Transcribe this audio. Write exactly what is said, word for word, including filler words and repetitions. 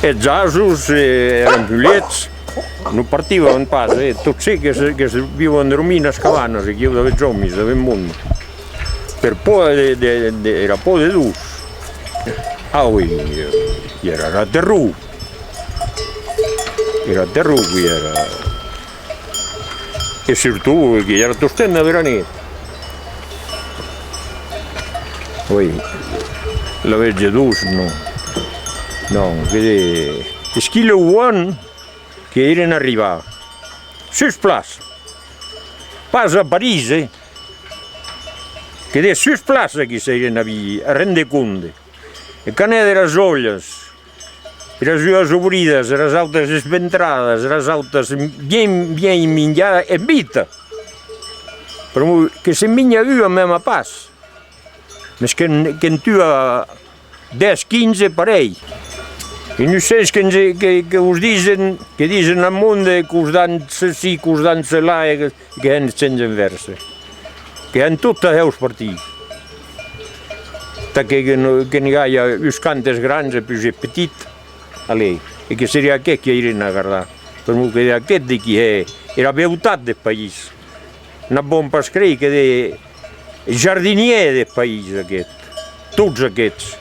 Es asos, eh, èran pulets, non partivan pas, eh, tot se que se, que se vivan dormir nas cabanas, e que i a d'avètz òmis, d'avètz monde. Per paur de, de, de, era paur de Deus. Ah oui, i èra, èra terror. Èra terror, qui èra. E surtot, que i èra tostemp de beranet. Oui, la vètge Deus, non. Non, que de... Es qui leu wan que èren arribats. Sus plaça. Pas a París, eh. Que de sus plaça que s'èren a vi-, a rende compte. E canè de las olhas. Eras uas obridas, eras autas esventradas, eras autas bien, bien minjadas en vita. Pr'amor que se minja ua mèma pas, mes que'n, que'n tua dètz, quinze parelh. Innocents que, que, que vos disen, que disen al monde que vos dan ceci, que vos dan cela, e que, que hèn sens envèrse. Que hèn tot a hèus partir. Tà que, que, no, que n'i gaja uns quantes grans e pus eth petit, allez, e que seria aqueth qui airien a gardar. Pr'amor que d'aqueth de qui hè era beutat deth país. N'avon pas creir que de jardinièr deth país aqueth. Tots aqueths.